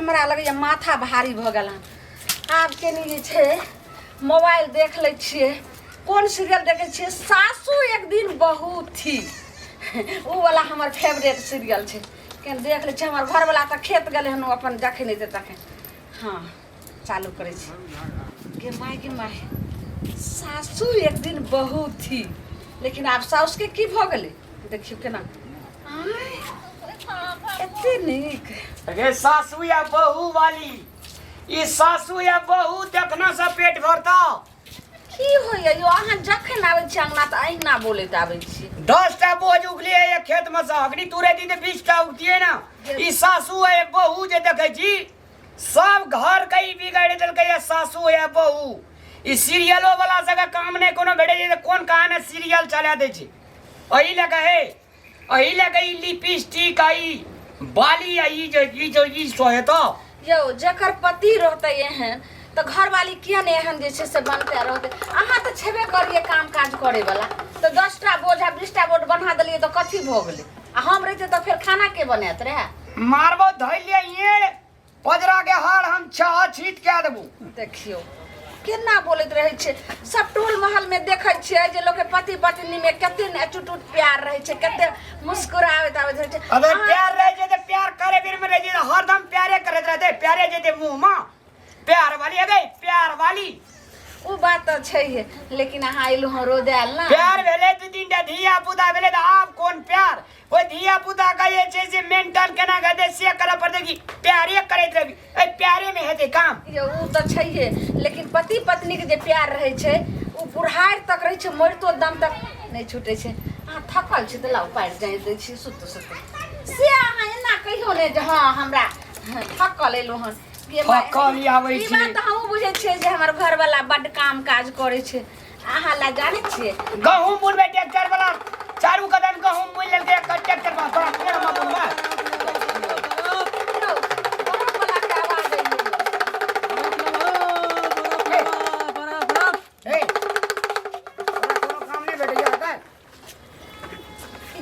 हमरा लगैए माथा भारी भऽ गेल हन। आब कनि जे छै मोबाइल देख लै छियै। कोन सीरियल देखै छियै? सासू एक दिन बहू थी, ओ वाला हमर फेवरेट सीरियल छै। कनि देख लै छियै। हमर घरवला तऽ खेत गेलै हन, ओ अपन जखन एतै तखन। हँ, चालू करै छी। गे माय, गे माय, सासू एक दिन बहू थी, लेकिन आब साउसके की भऽ गेलै? देखियौ केना आँय, एते नीक। रे सासू या बहू वाली, ई सासू या बहू देखना से पेट भरता। की होइए यौ? अहाँ जखन आबै छी अंगना तऽ अहिना बोलैत आबै छी। 10टा बोझ उगलिए एक खेत में से, अग्नि तुरे दी तऽ 20टा उगतिए ना। ई सासू है बहू जे देखै छी, सब घर के ई बिगाड़ि देलकै या सासू या बहू। ई सीरियलो वाला सबके काम नहि कोनो भेटै छै तऽ कोन कहाने सीरियल चला दै छै। एहि लए कऽ हे, एहि लए कऽ ई लिपस्टिक आ ई बाली आ ई जो ई सोहेतो। यौ, जकर पति रहतै एहन तऽ घरवाली किया ने एहन जे छै से बनते रहतै? अहाँ तऽ छेबे करिए काम काज करैवला, तऽ 10टा बोझ आ 20टा बोझ बन्हा देलियै तऽ कथी भऽ गेलै? आ हम रहितै तऽ फेर खाना के बनायत रहए? मारबो धैर्य एड़ पजरा के हार हम छह छीट कए देबू। देखियौ केना बोलैत रहै छै। सब टोल महल में देखै छियै जे लोक के पति पत्नी में कते ने टूट प्यार रहै छै, कते मुस्कुराबैत आबैत रहै छै। अगर प्यार रहै छै तऽ प्यार करे बेर में रहै छै तऽ हरदम प्यारे करैत रहतै, प्यारे जेतै मुँह में। प्यार वाली है गई, प्यार वाली। ओ बात तऽ छैहे, लेकिन अहाँ एलहुँ हँ रोज आयल ना। प्यार भेलै दू तीन टा धिया पुता भेलै तऽ आब कोन प्यार? ओहि धिया पुता के जे छै से मेंटल केना हेतै से करऽ पड़तै कि प्यारे करैत रहबी? एहि प्यारे मे हेतै काम? यौ, ओ तऽ छैहे, लेकिन पति पत्नीके जे प्यार रहै छै ओ बुढ़ारि तक रहै छै, मरितो दम तक नहि छूटै छै। अहाँ थकल छी तऽ लाउ, पारि जाहि दै छी, सुतू सुतू। से अहाँ एना कहियौ ने जे हँ हमरा थकल एलहुँ हन। थकल आबै ई छी। बात तऽ हमहूँ बुझै छियै जे हमर घरवला बड्ड काम काज करै छै। अहाँ लए जानै छियै गहूम बुनबै ट्रैक्टर वाला चारू कदम गहूम बुनि लेलकै एक ट्रैक्टर वाला। तोरा के हम बुनबै? यौ, बरफवलाके आवाज अइलै। ए, तोरा कोनो काम नहि भेटैया का?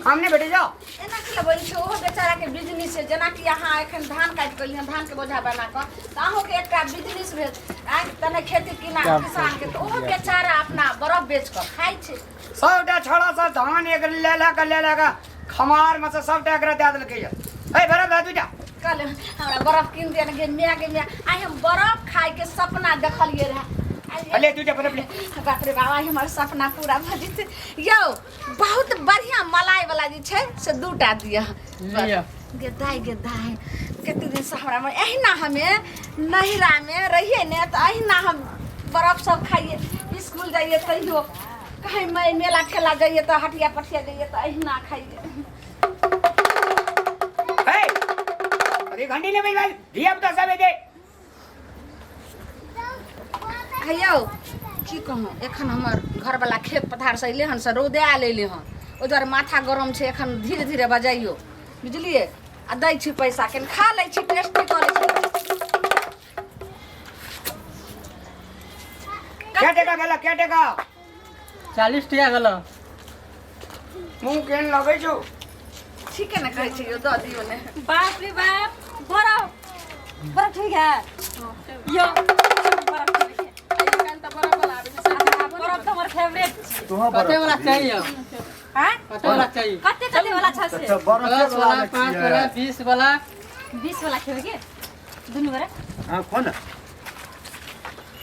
काम नहि भेटैया? एना की बोलै छै? ओहो बेचाराके बिजनेस छै। जेनाकि अहाँ एखन धान काटि कऽ एलियै, धानके बोझा बना कऽ, तऽ अहूँके एकटा बिजनेस भेल। आँय, तने खेती किना किसानके तऽ ओहो बेचारा अपना बरफ बेच कऽ खाइ छै। सबटा छौड़ा सब धान एक ले ले कऽ ले ले कऽ खमार मे से सबटा एकरा दए देलकै या। ए बरफ दए दूटा। कहले हमरा बरफ कीन दिअ ने गे माय, गे माय, आइ हम बरफ खाइके सपना देखलियै रहए। ले दूटा बरफ ले। बाप रे बाबा, हमर सपना पूरा भऽ जेतै। यौ, बहुत बढ़िआँ मलाई वाला जे छै से दूटा दिअ। लिअ। गे दाइ, गे दाइ, कते दिनसँ हमरा मन अहिना हमे नहिरामे रहियै ने तऽ अहिना हम बरफ सब खाइए। स्कूल जाइए तैयो, कहीं मेला ठेला जाइए तऽ हटिया पटिया जाइए तऽ अहिना खाइए। ए, अरे घंटी ने बजबाई, धिया पुता सब एतै। हे यौ, की कहूँ, एखन हमर घरवला खेत पथारसँ अयलै हन से रौदे आयल अयलै हन, ओहि दुआरे माथा गरम छै। एखन धीरे धीरे बजैयौ, बुझलियै? आ दै छी पैसा, कनि खा लै छी, टेस्टी कऽ लै छी। कै टका भेला, कै टका? 40 टका गेलो। मुँह केहन लगै छौ? ठीके ने कहै छी यौ, दऽ दियौ ने। बाप रे बाप, बड़ा बड़ा ठीक है यो, बड़ा ठीक है। काल्हि तऽ बड़ा बला आबै छै साथे, आबो ने। बरफ तऽ हमर फेवरेट छै। तोहर कते बरफ वाला खेबही? चाहिए? हाँ? कते वाला चाहिए? कते कते वाला छ से? अच्छा, बरफे 10 वाला वाला, लै 5 छियै। वाला, 20 वाला। 20 वाला खेबै के दुनू गोरा? हाँ, खो ने।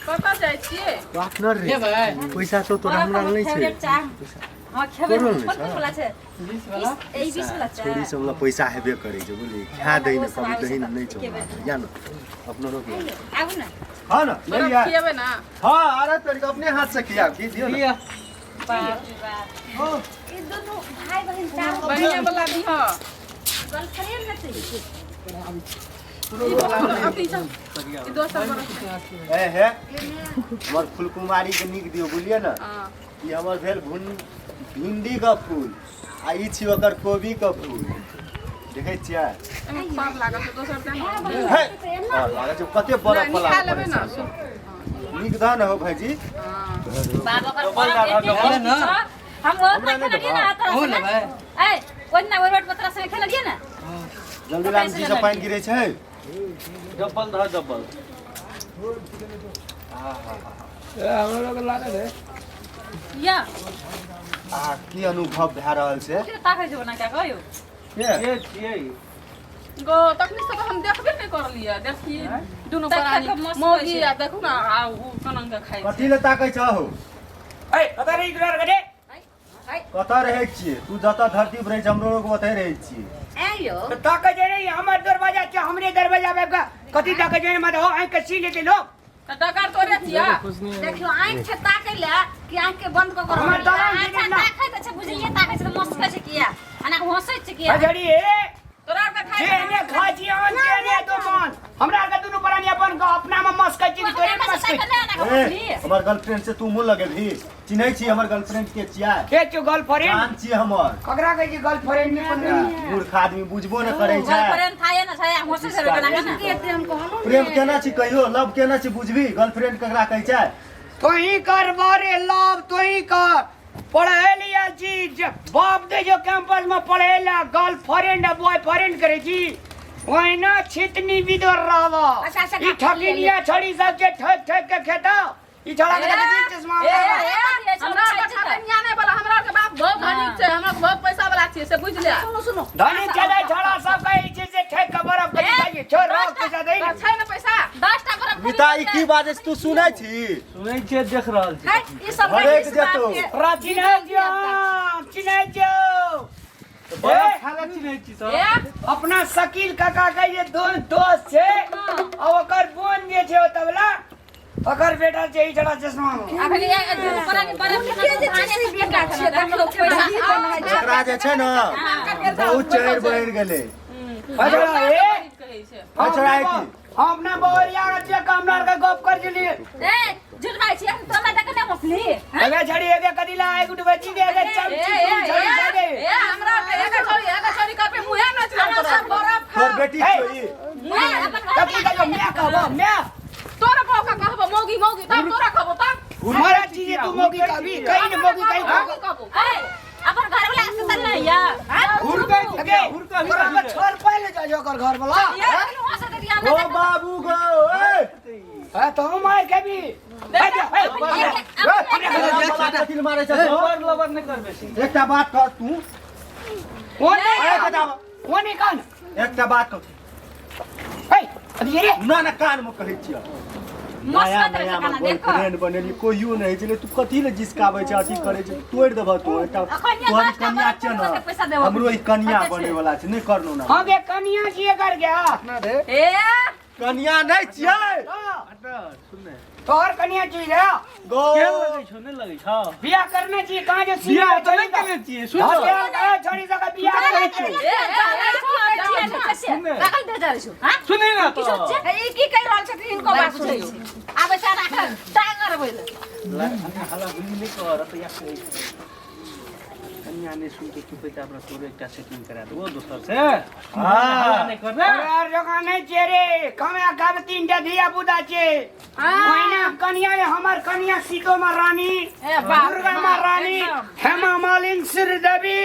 कतऽ जाइ छियै? पार्टनर रे। लेबै? पैसा छौ तोरा? बरफ हमरा हमर नहि छै। फेवरेट छै। हाँ, खेबै। तोरो नहि कोन छौ? कोन वाला छै? 20 वाला। ई 20 वाला छै। छोरी सब लग पैसा हेबे करै छै, बुझली? खा दै ने कभी दही ने नहि छौ। एके बेर। जा ने, अपनो रोक ले। आबू ने। हाँ ने, बरफ ले लिया। खिएबै ने? हाँ, अरे तोरी के अपने हाथ से खिया की दियो ने। लिअ। बाप रे बाप, हाँ। ई दुनू भाई बहिन चारू बढ़िआँ वाला दिहऽ। गर्लफ्रेंड हेतै। ई दोसर अथी छै, ई दोसर बरफ छै। ए हे, हमर फुलकुमारी के नीक दियो, बुझलियै ने? हँ। ई हमर भेल भुन भिंडी के फूल आ ई छी ओकर कोबी के फूल, देखै छियै? एहिमे खर लागल छै, दोसर दे ने। हे, हँ, लागै छै कते बरफ नहि, वाला निकाल लेबै ने। नीक दह ने हो भाईजी। बाप, ओकर डबल बरफ डाल, एते डबल। टेस्टी छौ। हम ओतना हमरा नहि खेने रहियै ने देबह? तोरा अहूँ संगे। लेबै? ए, ओहिना ओहि रोड पर तोरा संगे खेने रहियै ने। जल्दी लाम जी से पानि गिरै छै। डबल धर डबल। या आ की अनुभव भए रहल छै? के ताकै छै बना के कहियो। के छियै? गो तखनी से तऽ हम देखबे नहि करलियै, देखी दुनू तक प्राणी तक मस्त मौगी होइ छै। आ देखू ने आ उ केना के खाइ छै। कथी लए ताकै छहो? ए कतऽ रही तोरा रे? कतऽ रहै छियै तू? जतऽ धरती पर रहै छै हमरो लोग ओतहि रहै छियै। ऐं यौ। तऽ ताकै जे नहीं हमर दरवाजा छै, हमरे दरवाजा पे आबि कऽ कथी ताकै जे मत हो आँखि के सी लेते लोग। तऽ डकार तोरे छियै। देखियौ आँखि छै ताकै लए कि आँखि के बंद कऽ कऽ हमर रहल? दलान अच्छा छै ना। ताकै तऽ छै बुझलियै, ताकै छै तऽ मस्त कहै छै किया एना हँसै छै किया? अजड़ी ए तोरा आर के खाइ जे ने खाइ छी अन के ने दो मन हमरा आर के दुनू प्राणी अपन अपना में मस्त कहै छी कि तोरे हमरा मस्त से कहै ताकै नहि एना कऽ ए बुझलियै। हमर गर्लफ्रेंड से तू मुँह लगेबही? चिन्है छी हमर गर्लफ्रेंड के छियै? के छौ गर्लफ्रेंड? जान छियै हमर। ककरा कहै छी गर्लफ्रेंड? मूर्ख आदमी बुझबो न करै छै। गर्लफ्रेंड थाये न छै, हँसै छै केना केना। के एते हम कहलहुँ प्रेम केना छी कहियो, लव केना छी बुझबी? गर्लफ्रेंड ककरा कहै छै? तोही कर बारे लव, तोही कर पढ़े लिया छी जे बाप दे जो कैंपस में पढ़े ला गर्लफ्रेंड आ बॉयफ्रेंड करे छी ओहिना छितनी बिदोर रहबो। अच्छा, अच्छा, ई ठकिनिया छड़ी सब के ठक ठक के खेता ई छड़ा के देखै छी चश्मा ए, वाला। हमरा आर के ठकनिया नहि वाला, हमरा आर के बाप बहुत धनिक छै, हमरा के बहुत पैसा वाला छियै से बुझि ले। सुनू सुनू। धनी चले छड़ा सब कहै छै से ठक के बरफ के खाइ छोड़ रख पैसा दे। तऽ छै ने पैसा? 10 टा बरफ। मिता ई की बाजै छै तू सुनै छी? सुनै छियै, देख रहल छी। है ई सब हरेक रहीस बाप जेतौ। के। तोरा चिन्है छियौ, चिन्है छियौ। बरफ खाला चिन्है छी सर? ए अपना शकील काका के जे दोन दोस्त छै आ ओकर बोन जे छै ओतबला ओकर बेटा छै ई छड़ा चश्मा में। अखनी दुनू प्राणी बरफ हुनके जे छै से बेटा छियै, देखियौ पैसा बनाइ छै। एकरा जे छै ने बहुत चढ़ि बढ़ि गेलै। अच्छा ए कहै छै। अच्छा, आइ की? हम अपना बवरिया के छियै, हमरा आर के गप कर छलियै। ए झूठ बाजै छी, हम तोरा देख नै मसली। अगे छड़ी एगे कदिला एक उठबै छी एगे चमची ए, ए, छड़ी ए, छड़ी। ए हमरा आर के एके छोरी एके छोरी करबे मुहे नच अहाँ तोरा। सब बरफ तोर खाउ। बेटी छौ ई? ए अपन तब की कहबो मैं कहबो मैं तोरा बहु का कहबो मौगी मौगी तब तोरा कहबो तब। मरा चीज तू मौगी कहबी कहीं न मौगी कहीं मौगी कहबो। ए अपन घर वाला से त नहीं या हुरकै अगे हुरकै। तोरा के छोड़ पहिले जा जो ओकर घर वाला। ये हंसै त दिया ओ बाबू गो ए हां तो मार के भी कथी लए मारै छै तू? लबर लबर नहि करबै छी। एकटा बात कह तू। कोन नहीं ए, बताब। कोन नहीं कान। एकटा बात कह। ए अभी रे ना ना कान में कहै छियै। मस्त नया तरह से नया खाना में देखो। गर्लफ्रेंड बनेली कोइयो नहि छलै, तू कथी लए जिसकाबै छै अथी करै छै? तोड़ि देबह तू एकटा। अखन ये तोहर 10 टा कनिया बरफ छै के ने पैसा देबो। हमरो ई कनिया कते छै? बने वाला छै, नहि करनो ना। हम के कनिया छियै कर गया। ए कनिया नहि छियै। सुन ने। तोहर कनिया छी रे। गो केहन लगै छौ? नहि लगै छौ? बियाह करने छी कहाँ जे बियाह तऽ नहि केने छियै, सुन। छोड़ी सके बियाह करै छी। पागल दे जा छु हां सुनै ना की तऽ सोच हे, ई की कहि रहल छथिन हिनको बात सुनियौ। आबै छै राख टांगर बैल। हल्ला गुल्ली नहि कर तऽ या कहै छै कनिया नहि सुनतै तू कहै अपना तोरे एकटा सेटिंग करा देबो दोसर से। हल्ला नहि कर ने। तोरा जकाँ नहि छियै रे, कमे कम तीनटा धिया पुता छै। ओहिना कनिया ये हमर कनिया सीतो महारानी, ए बाप दुर्गा महारानी, हेमा मालिनी, श्रीदेवी,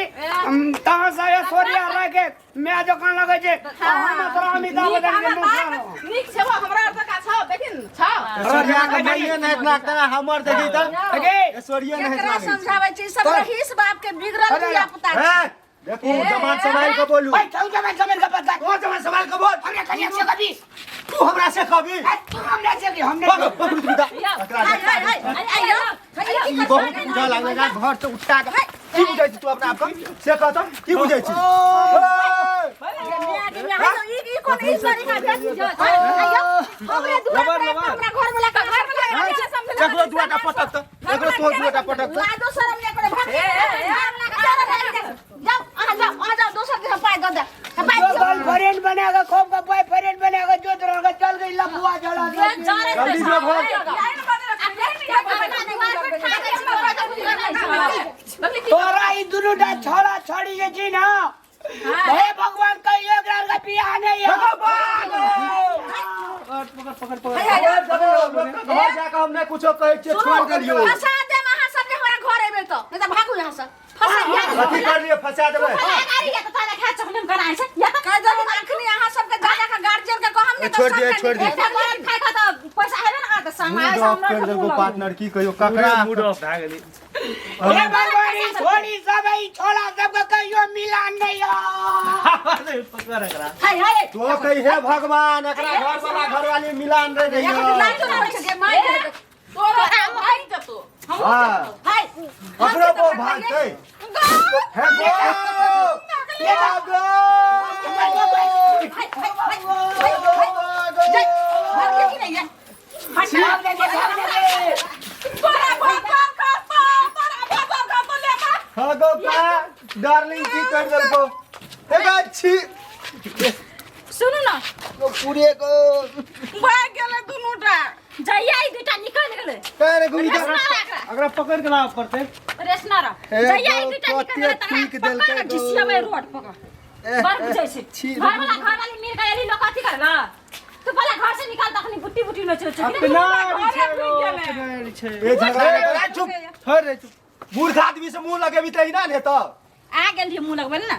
तहाँ से ऐश्वर्या राय के माय जकाँ लगै छै। आ हम तोरा अमिताभ नीक बच्चन के हमर मुँह बाप नीक छै वो, हमरा आर तका छौ देखिन छौ। ऐश्वर्या के माइये नहि इतना तना हमर देखी तऽ अगे ऐश्वर्या नहि केकरा इतना लगै छै। समझाबै छै? ई सब रहीस बाप के बिगड़ल धिया पुता छै। ए, देखू जमान सम्हाल के बोलू। ओइ चल जमा जमा के पता तू जमान सम्हाल के बोल। हमरा कनिया से कभी तू हमरा से कभी ए, तू हमरा से कि हमने पकड़ पकड़ तू बेटा। एकरा हाय देख। हाय हाय आइयो ई बहुत बुझा लागलै ना घर से उठा के की बुझै छी तू अपना आप के से कह तऽ की बुझै छी? ई कोन ई तरीका भेल? आइयो हमरे दुआर पर आबि कऽ हमरा घर वाला के घर वाला एकरो दुआटा पटक तऽ एकरो तोर दुआटा पटक तऽ। लाजो शरम नहि करे भाग। जाओ अहाँ जाओ, अहाँ जाओ, दोसर के हम पाइ दऽ दे, हम पाइ जो दियौ। गर्लफ्रेंड बना के खूब के बॉयफ्रेंड बना के जो तोरा के चल गई लफुआ जला दे। जल्दी जो घर। तोरा ई दुनू टा छोड़ा छोड़ी जे छी ना, हे भगवान कहियो एकरा आर के बियाह नहीं है। पकड़ पकड़ पकड़। घर जाके हम नहि कुछो कहै छियै, छोड़ देलियौ। फंसा देम अहाँ सबके हमरा घर एबै तऽ, नहि तऽ भागू यहाँ से। फंसा कथी करलियै फंसा देबै? कहि देलहुँ अखनी अहाँ सबके जा जा कऽ गार्जियन के कहम। छोड़ दिए छोड़ दिए एकटा बरफ खाइ के तऽ पैसा हेबे ने करतै संग मूड आइ ऑफ हमरा कर देलको पार्टनर की कहियो ककरा मूड ऑफ भए गेलै। हे भगवान, ई छोड़ी सब ई छोड़ा सबके कहियो मिलान नहीं हो। पकड़ एकरा। हाय हाय तो कही हे भगवान एकरा घर वाला घर वाली मिलान रे रही एखन लाजो नहि होइ छै गे माय के। तोरा भागि जेतो। हां हाय अपनो बो भागतै हे गो हे गो हाय हाय हाय जय भाग की नहीं है तोरा भगवान खसतो, तोरा भगवान खसतो, ले मार। हाँ गो पा डार्लिंग की कर देलको हे गाछी सुनू ना गो पूरे को भागि गेलै दुनूटा। जइया ई दुटा निकल गेलै करे घुमी जा रेशमा रा एकरा एकरा पकड़ के लाव पड़तै। रेशमा रा हे जइया ई गो, दुटा निकल कते गेलै तकरा ठीक पकड़ देलकै के गो। घिसियाबै रोड पकड़ बड़ बुझै छै छी। घर वाला घर वाली मिल के एली लोग अथी करला तू पहले घर से निकाल तखनी बुट्टी बुट्टी नचै छै अपना घरे छै घुमि गेलै। अपना छै। ए झगड़ा नहि कर, चुप छोड़ रे चुप। मूर्ख आदमी से मुंह लगेबी त ना ने त आ गेल रहियै मुँह लगबै ने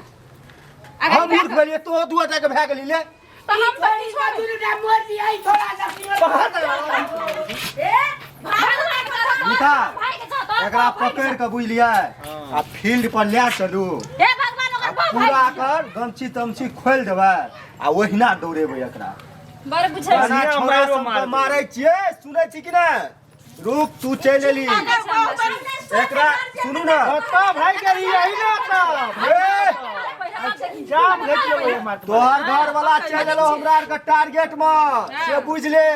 हम मूर्ख भेलियै तो दू गोटा के भए गेली ले तऽ हम तऽ किछो दुनूटा मोर दिया ई छोड़ा सब मिता, एकरा पकड़ के बुझलियै आ फील्ड पर ले चलू हे भगवान आ ओकर बाप पूरा भाई कर गमछी तमछी खोलि देबै आ ओहिना दौड़ेबै एकरा बड़ बुझै एना बढ़िआँ छौड़ा मारो सबके मारबै। मारै छियै सुनै छी कि नहि रुक तू चलि एली एकरा सुनू ने कतऽ भागि गेली यही ने तऽ ए, जाम घटियो मार तोहर घर वाला चलि एलो हमरा आरके टारगेट मे से बुझि ले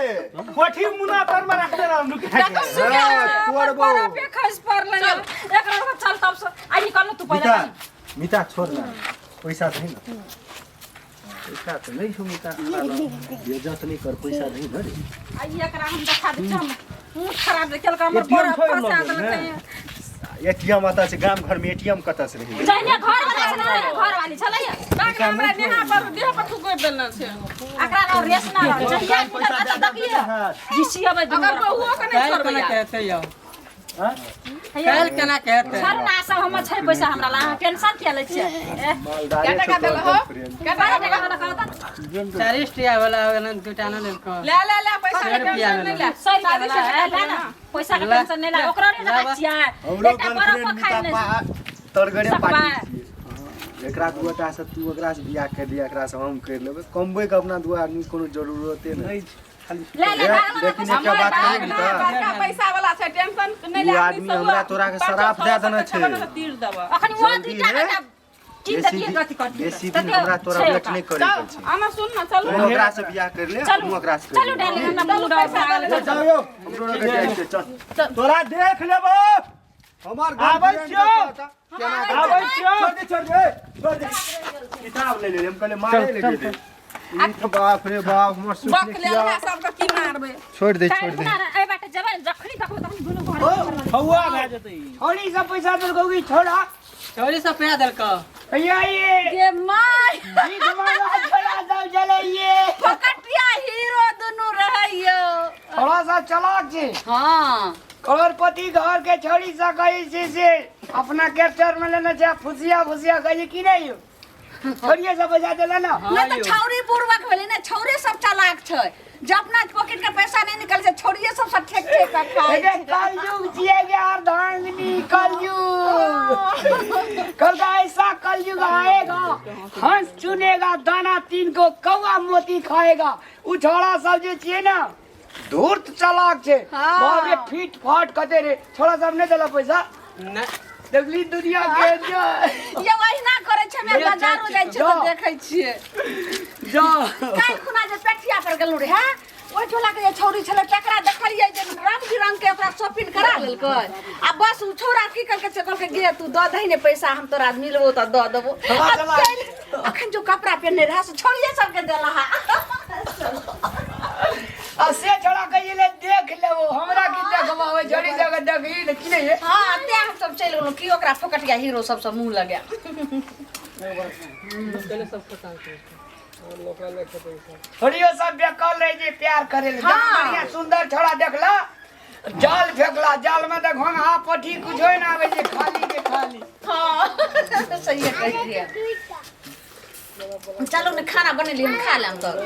कोठी मुना तर में रखने रहम रुक हाँ, तोर बहू। पे खस पड़लै एकरा रुक चल तब से आ निकल तू पहिले मिता मिता छोड़ ना पैसा दही ना पैसा तो नहीं छौ मिता बेइज्जत नहीं कर पैसा दही ना रे आ ई एकरा हम देखा दै छियै हम मुँह खराब देखेलक हमर ATM बड़ा थोड़े फंसा लऽ गेल देलकै ने। एटीएम अतः से गाम घर में एटीएम कतऽ से रही जहने घर वाला छलै घर वाली छलै बाग हमरा नेहा पर देह पर थुकि देने छै। एकरा ना रेस ना रहल जहिया निकल तऽ देखिए घिसियबै दुनू अगर बहुओ के नहि काल्हि छोड़बै केना आब। कहतै यौ हैया, काल्हि केना कहतै छोड़ू ना सब हमर छै पैसा हमरा ला अहाँ टेंशन किया लै छियै ए, मालदारे कए टका छौ तोहर देलहो? गर्लफ्रेंड। कए टका बारह देलहो? टका वाला कहत 40 टका वाला हो गेलै दूटा न लेलको ले ले ले पैसा सौ के रुपया टेंशन नहि लेलहुँ। ले। सौ रुपया शादी वाला से है, टका ले ना लेना। पैसा के ला, टेंशन नहीं ला ओकरो नहीं ला, रखै छियै हमरो एकटा बरफ गर्लफ्रेंड खाइ मिता नहि पा तड़गड़े सकबा। पार्टी छियै। हाँ, एकरा दू गोटा से तू ओकरा से बियाह कर लिया एकरा से हम कर लेबै कमबै के अपना दू आदमी के कोनो जरूरते नहि नहीं छै, खाली ले ले ए, घर वाला लेकिन पैसा एकटा बात हमर कही मिता बड़का पैसा वाला छै टेंशन नहि ले उ आदमी आदमी हमरा तोरा के शराब दए देने छै। तीर देबऽ अखन वो जल्दी दूटा रे। कटा की बेसी देतियै दिन कथी करतियै बेसी दिन हमरा तोरा वेट नहि करे के छै आना सुन ना चलू तू ओकरा से बियाह कर ले चलू हम ओकरा से कर चलू लेबै। डार्लिंग हमरा मूड ऑफ भए गेलै ले जाओ यौ हमरो लग जाइ छै चल तोरा देख लेबो हमर आबै छियौ। केना आबै छियौ। छोड़ दे छोड़ दे छोड़ दे किताब ले ले हम कहले मारे ले गेले ई तऽ बाप रे बाप हमर सुख बक ले रहा सबके की मारबै छोड़ दे छोड़ काल्हि दे खुना एहि बाटे जेबै ने जखनी देखबै तखनी दुनू घर हौआ भए जेतै ई। छोड़ी सब पैसा देलकौ की छोड़ा चोरी सब पैसा देलको भैया ये गे my भीख मांगा छोड़ा सब चले ये पकटिया हीरो दुनू रहैयो थोड़ा सा चलाक छी हाँ करोड़पति घर के छोड़ी सा कही छी से अपना कैप्चर में लेने छै फुसिया फुसिया कही की नहीं छोड़िए सब पैसा देला ना नहि तऽ छौरी बुड़बक भेलै ने छौरे सब चालाक छै जे अपना पॉकेट के पैसा नहीं निकल छै छौरिये सब सब ठेक ठेक के खाय एके कलयुग छियै के अर्धांगिनी कलयुग कल का ऐसा कलयुग आएगा हंस चुनेगा दाना तीन को कौआ मोती खाएगा उ छोड़ा सब जे छियै ना धूर्त चालाक छै हाँ। बाप रे फीट फाट कते रे छोड़ा सब नहीं देला पैसा नहि देखली दुनिया के जो ये वहिना करै छै हमे बाजारो जाइ छियै तऽ देखै छियै जो काल्हि खुना जे पेठिया पर गेलहुँ रे हैं ओहि टोला के जे छौरी छलै तकरा देखलियै जे रंग बिरंग के ओकरा शॉपिंग करा लेलकै आ बस ओ छौड़ा की कहलकै से कहलकै गे तू दऽ दही ने पैसा हम तोरा मिलबो तऽ दऽ देबो चला, आ चला। चलि अखन जो कपड़ा पहिरने रहै से छौड़िये सबके देलहा आ से छोड़ा कहिए ले देख लेबो हमरा की देखबो ओइ छोड़ी जगह देखही ने की नहीं हाँ तें हम सब चलि गेलहुँ की ओकरा फोकटिया हीरो सबसँ मुँह लगा छोड़ियो सब बेकल रहे जे प्यार करे ले हाँ। बढ़िया सुंदर छोड़ा देखला जाल फेंकला जाल में तऽ घोंघा पोठी कुछो ना आबै छै खाली के खाली हाँ सही कहलियै चलू ने खाना बनेलियै हम खा लेम तऽ